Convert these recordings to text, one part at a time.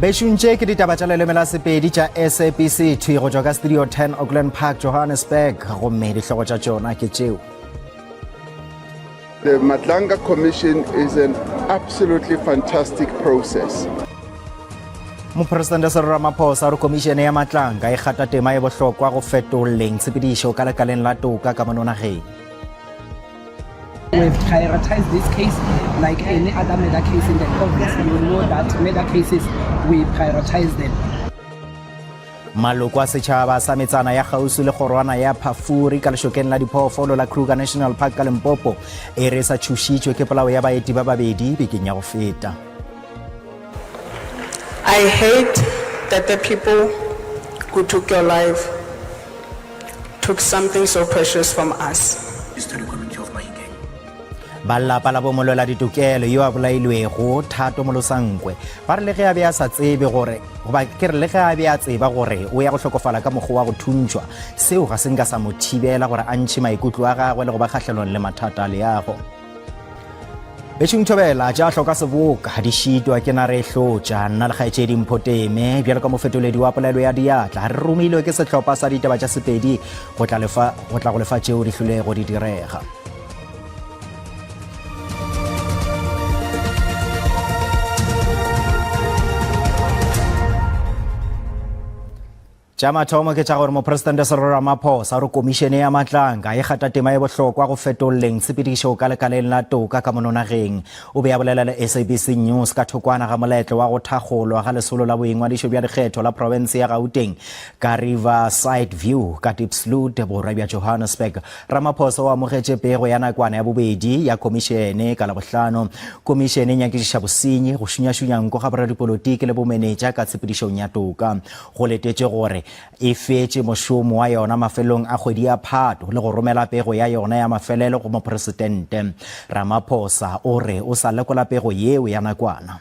Bešong tše ke ditaba tša leleme la Sepedi tša SABC thwi go tšwa ka Studio 10 Auckland Park, Johannesburg gomme dihlogo tša tšona ke tšeo. The Madlanga Commission is an absolutely fantastic process. Mopresidente Cyril Ramaphosa o re komišene ya Matlanka e gata tema e bohlokwa go fetoleng tshepedišo ka lekaleng la toka ka mono nageng. We've prioritized this case like any other murder case in the province. You know that murder cases, we prioritize them. Maloko a setšhaba sa metsana ya kgauswi le kgorwana ya Phafuri ka lešokeng la diphoofolo la Kruger National Park ka Limpopo e re sa tšhošitšwe ke polao ya baeti ba babedi bekeng ya go feta. I hate that the people who took your life took something so precious from us. Ba lapa la bomolwela ditokelo yo a bolailwego Thato Molosankwe ba re le ge a be a sa tsebe gore goba ke re le ge a be a tseba gore o ya go hlokofala ka mokgwa wa go thuntšhwa, seo ga se nka sa mo thibela gore a ntšhe maikutlo a gagwe le go ba kgahlanong le mathata a leago. Bešong Thobela tša hloka seboka di šitwa ke nare e hlotša nna le kgaetšedi Mpho Teme bjalo ka mofetoledi wa polelo ya diatla re romilwe ke sehlopha sa ditaba tša Sepedi go tla lefa go tla go lefa tšeo di hlolego di direga. Tša mathomo ke tša gore Mopresidente Cyril Ramaphosa o re komišene ya Matlanka e gata tema e bohlokwa go fetolleng tshepedišo ka lekaleng la toka ka mono nageng. O be a bolela le SABC News ka thokwana ga moletlo wa go thakgolwa ga lesolo la boingwadišo bja dikgetho la profense ya Gauteng ka Riverside View ka Diepsloot, borwa bja Johannesburg. Ramaphosa o amogetše pego ya nakwana ya bobedi ya komišene ka Labohlano. Komišene e nyakišiša bosenyi, go šunyašunya nko ga boradipolotiki le bomenetša ka tshepedišong ya toka. Go letetšwe gore e fetše mošomo wa yona mafelong a kgwedi ya Phato le go romela pego ya yona ya mafelelo go Mopresidente. Ramaphosa o re o sa lekola pego yeo ya nakwana.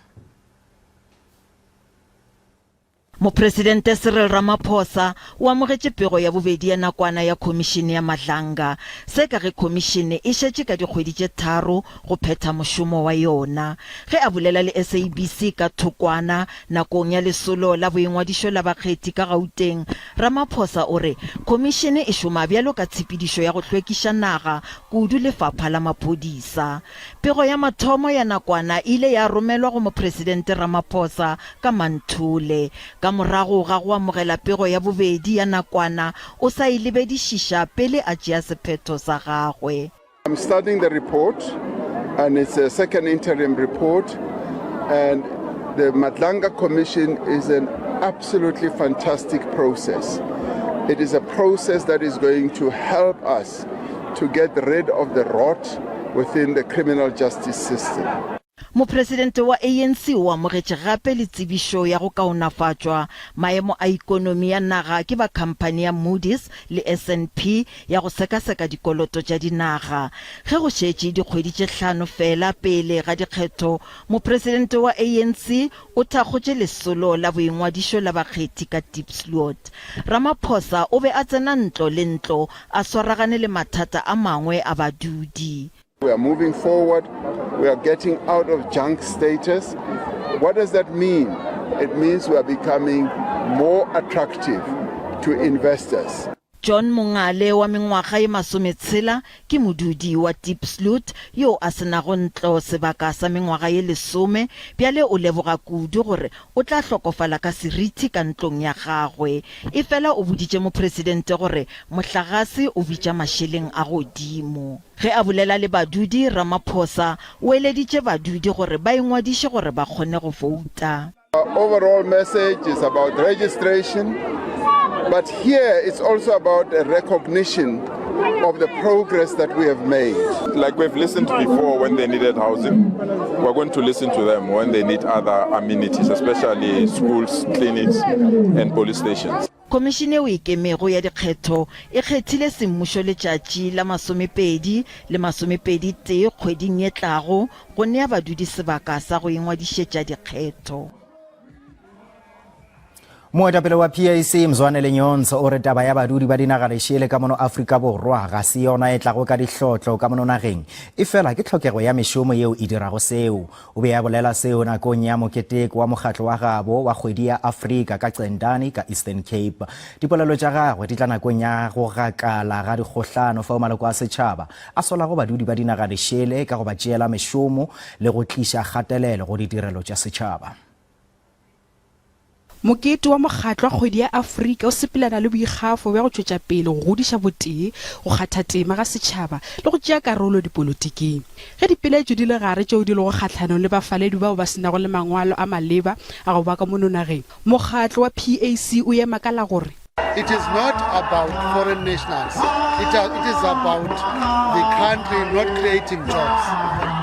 Mopresidente Cyril Ramaphosa o amogetše pego ya bobedi ya nakwana ya Khomišene ya Madlanga. Se ka ge khomišene e šetše ka dikgwedi tše tharo go phetha mošomo wa yona. Ge a bolela le SABC ka thokwana nakong ya lesolo la boingwadišo la bakgethi ka Gauteng, Ramaphosa o re khomišene e šoma bjalo ka tshepedišo ya go hlwekiša naga, kudu lefapha la maphodisa. Pego ya mathomo ya nakwana e ile ya romelwa go Mopresidente Ramaphosa ka Manthole. Ka morago ga go amogela pego ya bobedi ya nakwana, o sa e lebedišiša pele a tšea sephetho sa gagwe. I'm studying the report and it's a second interim report and the Madlanga Commission is an absolutely fantastic process. It is a process that is going to help us to get rid of the rot within the criminal justice system. Mopresidente wa ANC o amogetše gape le tsebišo ya go kaonafatšwa maemo a ikonomi ya naga ke ba khamphani ya Moody's le S&P ya go sekaseka dikoloto tša dinaga. Ge go šetše dikgwedi tše hlano feela pele ga dikgetho, mopresidente wa ANC o thakgotše lesolo la boingwadišo la bakgethi ka Diepsloot. Ramaphosa o be a tsena ntlo le ntlo a swaragane le mathata a mangwe a badudi. We are moving forward. We are getting out of junk status. What does that mean? It means we are becoming more attractive to investors. John Mongale wa mengwaga ye masometshela ke modudi wa Diepsloot yo a se nago ntlo sebaka sa mengwaga ye lesome bjale o leboga kudu gore o tla hlokofala ka seriti ka ntlong ya gagwe. Efela o boditše mopresidente gore mohlagase o bitša mašeleng a godimo. Ge a bolela le badudi, Ramaphosa o eleditše badudi gore ba ingwadiše gore ba kgone go fouta. Our overall message is about registration, but here it's also about a recognition of the progress that we have made. Like we've listened before when they needed housing, we're going to listen to them when they need other amenities, especially schools, clinics, and police stations. Khomišene yeo e Ikemego ya Dikgetho e kgethile semmušo letšatši la masomepedi le masomepedi tee kgweding ye tlago go nea badudi sebaka sa go ingwadišetša dikgetho. Moetapele wa PAC Mzwanele Nyhontso o re taba ya badudi ba dinaga lešele ka mono Afrika Borwa ga se yona e tlago ka dihlotlo ka mono nageng, efela ke tlhokego ya mešomo yeo e dirago seo. O be a bolela seo nakong ya moketeko wa mokgatlo wa gabo wa kgwedi ya Afrika ka Centane ka Eastern Cape. Dipolelo tša gagwe di tla nakong ya go gakala ga dikgohlano fao maloko a setšhaba a solago badudi ba dinaga lešele ka go ba tšeela mešomo le go tliša kgatelelo go ditirelo tša setšhaba. Mokete wa Mokgatlo wa Kgwedi ya Afrika o sepelana le boikgafo bja go tšwetša pele go godiša botee, go kgatha tema ga setšhaba le go tšea karolo dipolotiking. Ge dipeeletšo di le gare tšeo di lego kgahlanong le bafaledi bao ba se nago le mangwalo a maleba a go ba ka mono nageng, mokgatlo wa PAC o ema ka la gore. It is not about foreign nationals. It, it is about the country not creating jobs.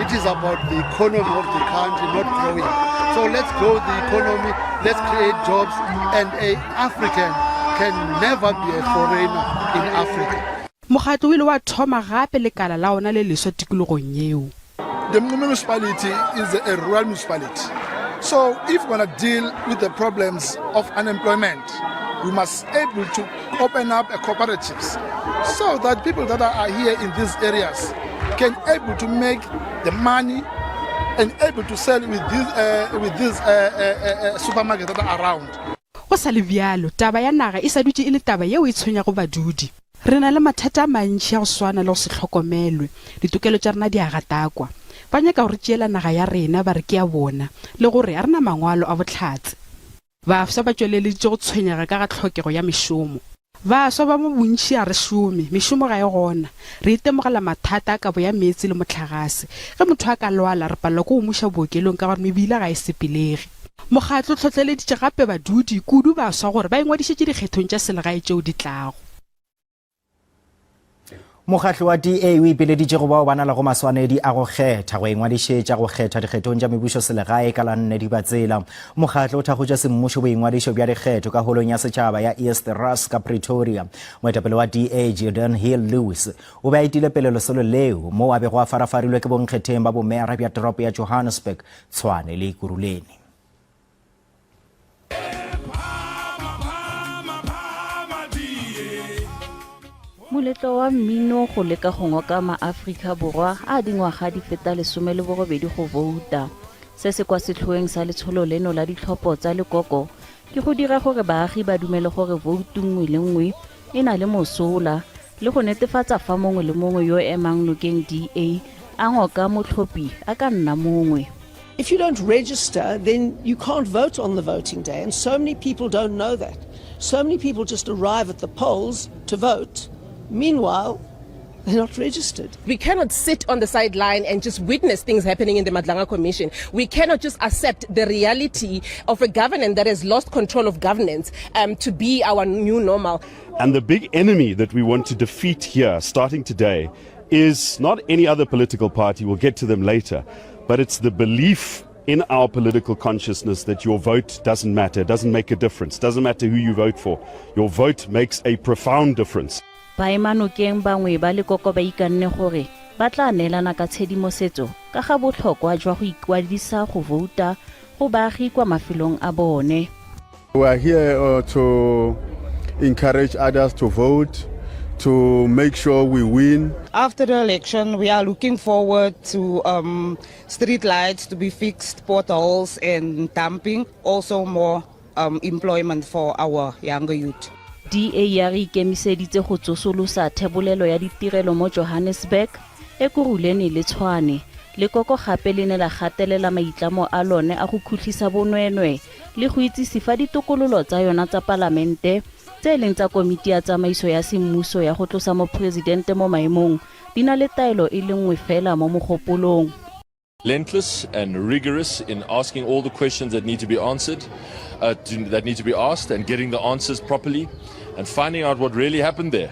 It is about the economy of the country not growing. So let's grow the economy, let's create jobs, and a African can never be a foreigner in Africa. Mokgatlo o ile wa thoma gape lekala la ona le leswa tikologong yeo. The municipality is a rural municipality. So if we're going to deal with the problems of unemployment, we must able to open up a cooperatives so that people that are here in these areas can able to make the money and able to sell with these, uh, with these uh, uh, uh, supermarkets that are around. Go sa le bjalo, taba ya naga e sa dutše e le taba yeo e tshwenyago badudi. Re na le mathata a mantši a go swana le go se hlokomelwe, ditokelo tša rena di a gatakwa. Ba nyaka go re tšeela naga ya rena ba re ke ya bona, le gore ga re na mangwalo a bohlatse. Bafsa ba tšweleleditše go tshwenyega ka ga tlhokego ya mešomo. Baswa ba mo bontši ga re šome, mešomo ga e gona. Re itemogela mathata a kabo ya meetse le mohlagase. Ge motho a ka lwala, re palelwa ke go mo iša bookelong ka gore mebila ga e sepelege. Mokgatlo o hlohleleditše gape badudi, kudu baswa, gore ba ingwadišetše dikgethong tša selegae tšeo di tlago. Mokgatlo wa DA o ipileditše go bao ba na lego maswanedi a go kgetha go ingwadišetša go kgetha dikgethong tša mebušo selegae ka la nne Dibatsela. Mokgatlo o thakgotše semmušo boingwadišo bja dikgetho ka holong ya setšhaba ya East Rus ka Pretoria. Moetapele wa DA Geordin Hill-Lewis o be a etile pele lesolo leo moo a bego a farafarilwe ke bonkgetheng ba bomeyara bja toropo ya Johannesburg, Tshwane le Ekurhuleni. Moletlo wa mmino go leka go ngoka maAfrika Borwa a dingwaga di feta 18 go vouta. Se se kwa setlhoeng sa letsholo leno la ditlhopho tsa lekoko ke go dira gore baagi ba dumele gore voutu nngwe le nngwe e na le mosola le go netefatsa fa mongwe le mongwe yo emang nokeng DA a ngoka motlhophi a ka nna mongwe. If you don't register, then you can't vote on the voting day. And so many people don't know that. So many people just arrive at the polls to vote. Meanwhile, they're not registered. We cannot sit on the sideline and just witness things happening in the Madlanga Commission. We cannot just accept the reality of a government that has lost control of governance um, to be our new normal. And the big enemy that we want to defeat here, starting today, is not any other political party, we'll get to them later, but it's the belief in our political consciousness that your vote doesn't matter, doesn't make a difference, doesn't matter who you vote for. Your vote makes a profound difference. Baemanokeng bangwe ba lekoko ba ikanne gore ba tla neelana ka tshedimosetso ka ga botlhokwa jwa go ikwadisa go vouta go baagi kwa mafelong a bone. We are here uh, to encourage others to vote, to make sure we win. After the election, we are looking forward to um, street lights to be fixed, potholes and dumping, also more um, employment for our younger youth. DA ya re ikemiseditse go tsosolosa thebolelo ya ditirelo mo Johannesburg, Ekurhuleni le Tshwane. Lekoko gape le ne la gatelela maitlamo a lone a go khutlisa bonweenwee le go itsise fa ditokololo tsa yona tsa palamente tse e leng tsa komiti ya tsamaiso ya semmuso ya go tlosa moporesidente mo maemong di na le taelo e le nngwe fela mo mogopolong. Relentless and rigorous in asking all the questions that need to be answered, uh, to, that need to be asked, and getting the answers properly, and finding out what really happened there.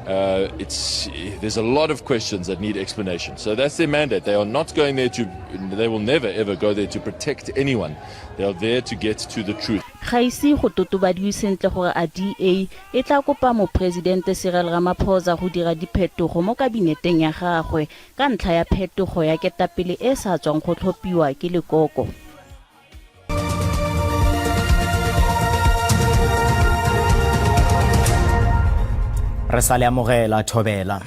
Uh, it's, there's a lot of questions that need explanation. So that's their mandate. They are not going there to, they will never ever go there to protect anyone. They are there to get to the truth. Ga ise go totobadiwe sentle gore a DA e tla kopa Moporesidente Cyril Ramaphosa go dira diphetogo mo kabineteng ya gagwe ka ntlha ya phetogo ya ketapele e e sa tswang go tlhophiwa ke lekoko. Re sa le amogela thobela.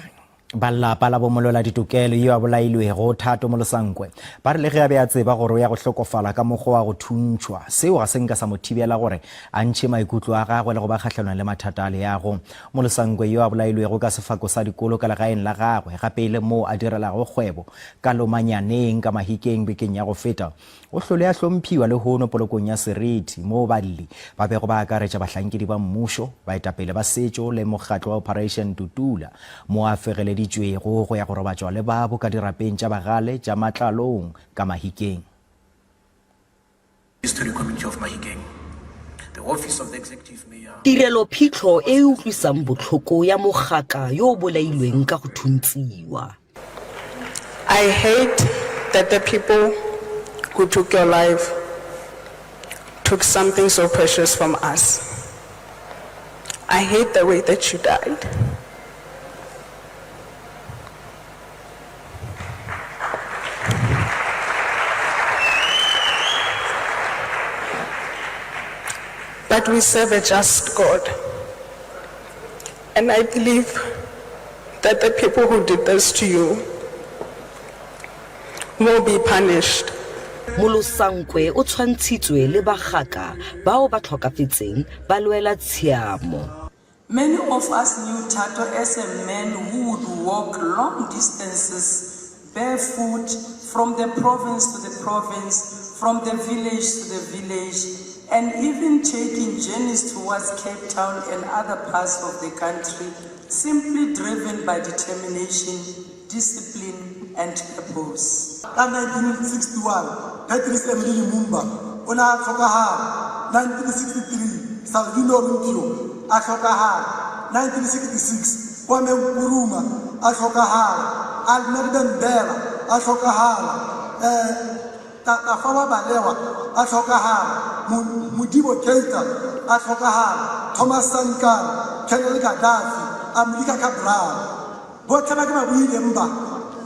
Ba lapa la bomolola ditokelo yo a bolailwego Thato Molosankwe ba re le ge a be a tseba gore o ya go hlokofala ka mokgwa wa go thuntšhwa, seo ga se nka sa mo thibela gore a ntšhe maikutlo a gagwe le go ba kgahlanong le mathata a leago. Molosankwe yo a bolailwego ka sefako sa dikolo ka legaeng la gagwe gape e le moo a direlago kgwebo ka Lomanyaneng ka Mahikeng bekeng ya go feta, O hlole a hlomphiwa lehono polokong ya seriti moo balli ba bego ba akaretša bahlankedi ba mmušo, baetapele ba setšo le mokgatlo wa Operation Dudula mo a fegeleditšwego go ya go robatšwa le babo ka dirapeng tša bagale tša Matlalong ka Mahikeng. Tirelo-phitlho e e utlwisang botlhoko ya mogaka yo o bolailweng ka go thuntsiwa. I hate that the people who took your life took something so precious from us. I hate the way that you died. But we serve a just God. And I believe that the people who did this to you will be punished. Molosankwe o tshwantshitswe le bagaka bao ba tlhokafetseng ba lwela tshiamo. Many of us knew Thato as a man who would walk long distances barefoot from the province to the province, from the village to the village, and even taking journeys towards Cape Town and other parts of the country, simply driven by determination, discipline, and purpose. Ka 1961, Patrice Emery Lumumba o ne a tlhokagala, 1963, Salvino Runcio a tlhokagala, 1966, Kwame Nkuruma a tlhokagala, Almed Ben Bella a tlhokagala, um Tafawa Balewa a tlhokagala, Modibo Keita a tlhokagala, Thomas Sankara, Colonel Gaddafi, Amilcar Cabral. Botlhe ba ke ba buileng ba,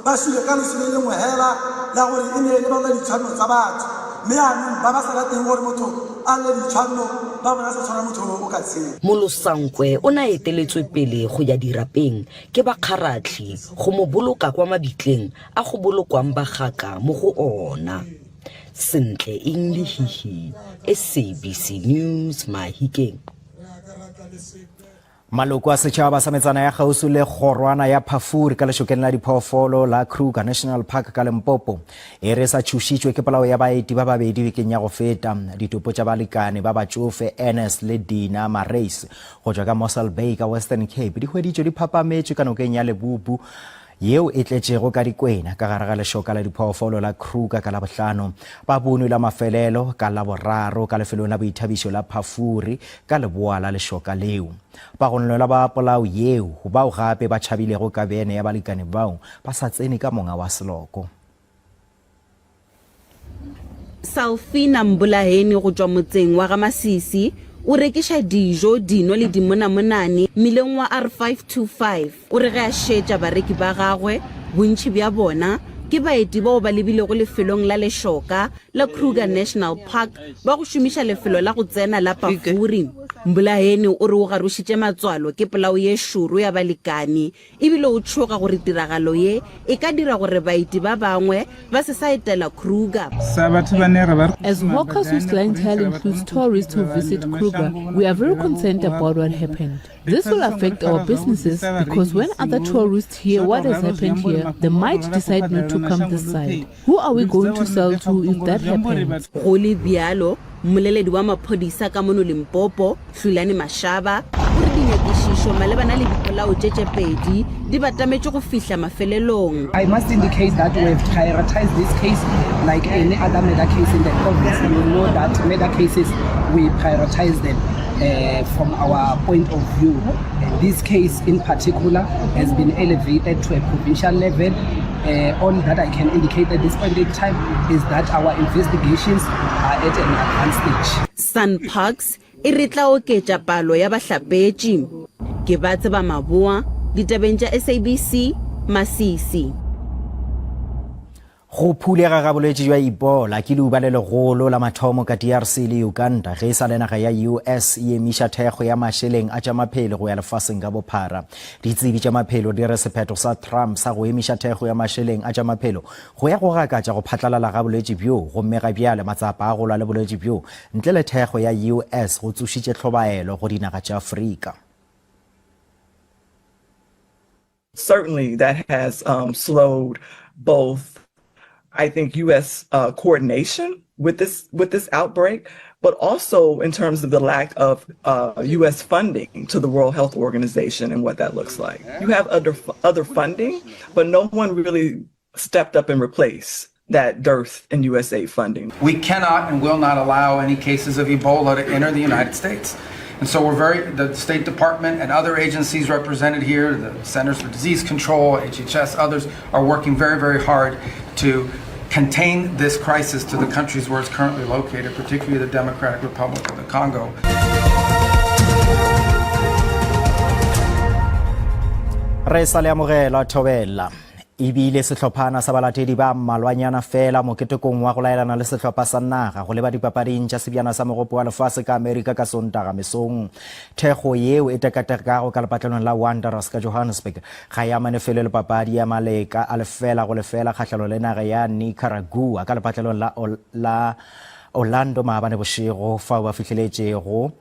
ba sule ka loso le lengwe hela la gore e ne e le balwela ditshwanno tsa batho. Mme yaanong ba ba sa rateng gore motho a lwe ditshwanno ba bona sa tshwana motho o ka tshela. Molosankwe o ne a eteletswe pele go ya dirapeng ke bakgaratlhi go mo boloka kwa mabitleng a go bolokwang bagaka mo go ona. Sentle Eng Lehihi, SABC News, Mahikeng. Maloko a setšhaba sa metsana ya kgauswi le kgorwana ya Phafuri ka lešokeng la diphoofolo la Kruger National Park ka Limpopo e re sa tšhošitšwe ke polao ya baeti ba babedi bekeng ya go feta. Ditopo tša balekane ba batšofe Ernest le Dina Marais go tšwa ka Mossel Bay ka Western Cape di hweditšwe di phapametšwe ka nokeng ya Lebubu yeo e tletšego ka dikwena ka gare ga lešoka la diphoofolo la Kruger ka Labohlano. Ba bonwe la mafelelo ka Laboraro ka lefelong la boithabišo la Phafuri ka leboa la lešoka leo. Bagononelwa ba polao yeo, bao gape ba tšhabilego ka bene ya balekane bao ba sa tsene ka monga wa seloko. Salfina Mbulaheni go tšwa motseng wa GaMasisi o rekiša dijo, dino le dimonamonane mmileng wa R525. O re ge a šetša bareki ba gagwe, bontši bja bona ke baeti bao ba lebilego lefelong la lešoka la Kruger National Park ba go šomiša lefelo la go tsena la Pafuri. Mbulaheni o re o garošitše matswalo ke polao ye šoro ya balekane E bile o tšhoga gore tiragalo ye e ka dira gore baeti ba bangwe ba se sa etela Kruger. As hawkers whose clientele includes tourists who visit Kruger, we are very concerned about what happened. This will affect our businesses because when other tourists hear what has happened here, they might decide not to come this side. Who are we going to sell to if that happens? Go le bjalo, mmoleledi wa maphodisa ka mono Limpopo, Hlulani Mashaba, o re dinyakišišo malebana le dipolao tše tše pedi di batametše go fihla mafelelong. I must indicate that we have prioritized this case like any other murder case in the province. You know that murder cases, we prioritize them uh, from our point of view. Uh, this case in particular has been elevated to a provincial level. Uh, all that I can indicate at this point in time is that our investigations are at an advanced stage. SANParks e re tla oketša palo ya bahlapetši. Ke ba tseba maboa ditabeng tša SABC, Masisi. Go phulega ga bolwetši bja Ebola ke leuba le legolo la mathomo ka DRC le Uganda ge e sa le naga ya US e emiša thekgo ya mašeleng a tša maphelo go ya lefaseng ka bophara. Ditsebi tša maphelo di re sephetho sa Trump sa go emiša thekgo ya mašeleng a tša maphelo go ya go gakatša go phatlalala ga bolwetši bjo gomme ga bjale matsapa a go lwa le bolwetši bjo ntle le thekgo ya US go tsošitše tlhobaelo go dinaga tša Afrika. Certainly that has um, slowed both, I think, U.S. Uh, coordination with this with this outbreak, but also in terms of the lack of uh, U.S. funding to the World Health Organization and what that looks like. You have other other funding, but no one really stepped up and replaced that dearth in USA funding. We cannot and will not allow any cases of Ebola to enter the United States. And so we're very, the State Department and other agencies represented here, the Centers for Disease Control, HHS, others, are working very, very hard to contain this crisis to the countries where it's currently located, particularly the Democratic Republic of the Congo. Re sa le amogela thobela. E bile sehlophana sa balatedi ba mmalwanyana feela moketekong wa go laelana le sehlopha sa naga go leba dipapading tša sebjana sa Mogopo wa Lefase ka Amerika ka Sontaga mesong. Thekgo yeo e tekatekago ka lepatlelong la Wanderers ka Johannesburg ga e amane felo le papadi ya maleka a lefela go lefela kgahlano le naga ya Nicaragua ka lepatlelong la, la Orlando maabane bošego fao ba fihleletšego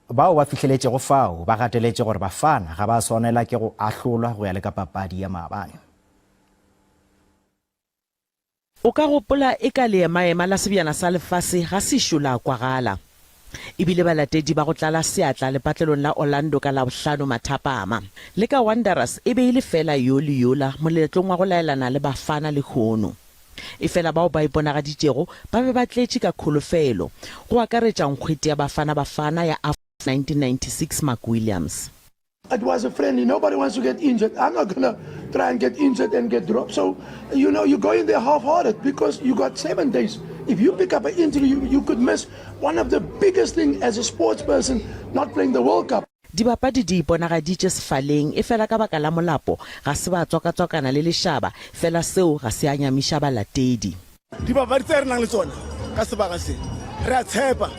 Bao ba fihleletšego fao ba gateletše gore Bafana ga ba swanela ke go ahlolwa go ya le ka papadi ya maabane. O ka gopola eka leemaema la sebjana sa lefase ga sešo la kwagala. E bile balatedi ba go tlala seatla lepatlelong la Orlando ka Labohlano mathapama. Le ka Wanderers e be e le feela yo le yola moletlong wa go laelana le Bafana lehono. Efela bao ba iponagaditšego ba be ba tletše ka kholofelo, go akaretša nkgwete ya Bafana Bafana ya AFCON 1996 Mark Williams. It was a friendly. Nobody wants to get injured. I'm not gonna try and get injured and get dropped. So, you know, you go in there half-hearted because you got seven days. If you pick up an injury, you, you could miss one of the biggest thing as a sports person, not playing the World Cup. Dibapadi di iponagaditše sefaleng, efela ka baka la molapo ga se ba tswakatswakana le lešaba, fela seo ga se a nyamiša balatedi. Dibapadi tse re nang le tsona ka sebaka se, re a tshepa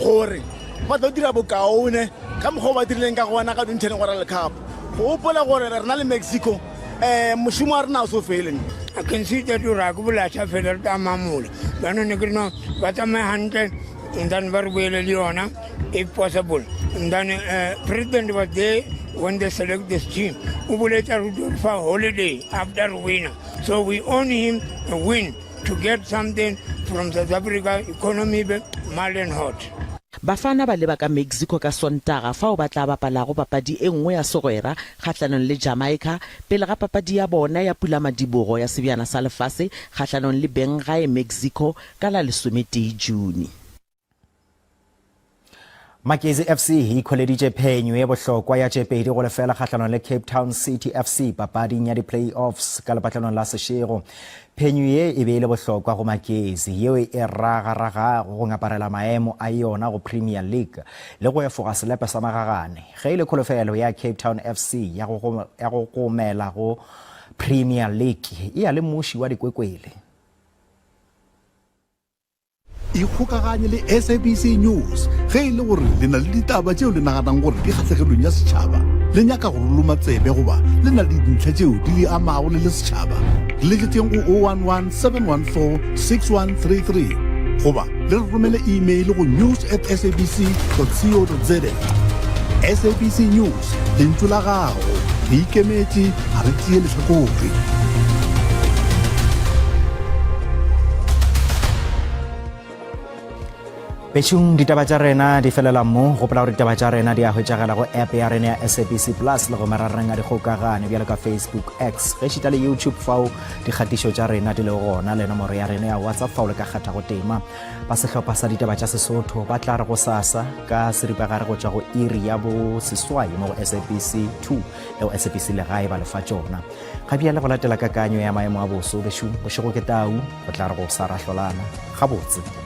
gore ba tlo dira bokaone ka mokgwa o ba dirileng ka gona ka 2010 World Cup. Go gopola gore re na le Mexico, um mošomo wa rena ga o so fele. I can see that gore ga ke bolahla fela re tla mamola jaanong ne ke re no ba tsamaye hantle and then ba re boele le yona if possible and then uh, president was there when they select this team o boletse re tlo fa holiday after winner so we own him a win to get something from south africa economy be mild and hot Bafana ba leba ka Mexico ka Sontaga fao ba tla bapalago papadi e nngwe ya segwera kgahlanong le Jamaica pele ga papadi ya bona ya pulamadibogo ya Sebjana sa Lefase kgahlanong le benggae Mexico ka la lesometee June. Magezi FC e ikhweleditše phenyo ye bohlokwa ya tše pedi go lefela kgahlanong le Cape Town City FC papading ya di-playoffs ka lepatlelong la Seshego. Phenyo ye e be e le bohlokwa go Magezi yeo e ragaragago go ngaparela maemo a yona go Premier League le go efoga selepe sa magagane. Ge e le kholofelo ya Cape Town FC ya go gomela go Premier League e ya le muši wa dikwekwele. Ikgokaganye le SABC News ge e le gore le na le ditaba tšeo le naganang gore di kgahlegelong ya setšhaba, le nyaka go re loma tsebe goba le na le dintlha tšeo di le amago le le setšhaba. Re letšetšeng go 011 714 6133 goba le re romele email go news at sabc co za. SABC News, lentšu la gago. Re ikemetše, ga re tšee lehlakore. Bešung ditaba tša rena di felela mo. Gopola gore ditaba tša rena di a hwetšagala go app ya rena ya SABC Plus le go marareng a dikgokagano bjalo ka Facebook, X, gešita le YouTube fao dikgatišo tša rena di lego gona le nomoro ya rena ya WhatsApp fao le ka kgathago tema. Ba sehlopha sa ditaba tša Sesotho ba tla re go sasa ka seripagare go tšwa go iri ya bo seswai mo go SABC 2 le go SABC Legae ba lefa tšona. Ga bjale go latela kakanyo ya maemo a boso bešung bošego ke tau go tla re go sa rahlolana gabotse.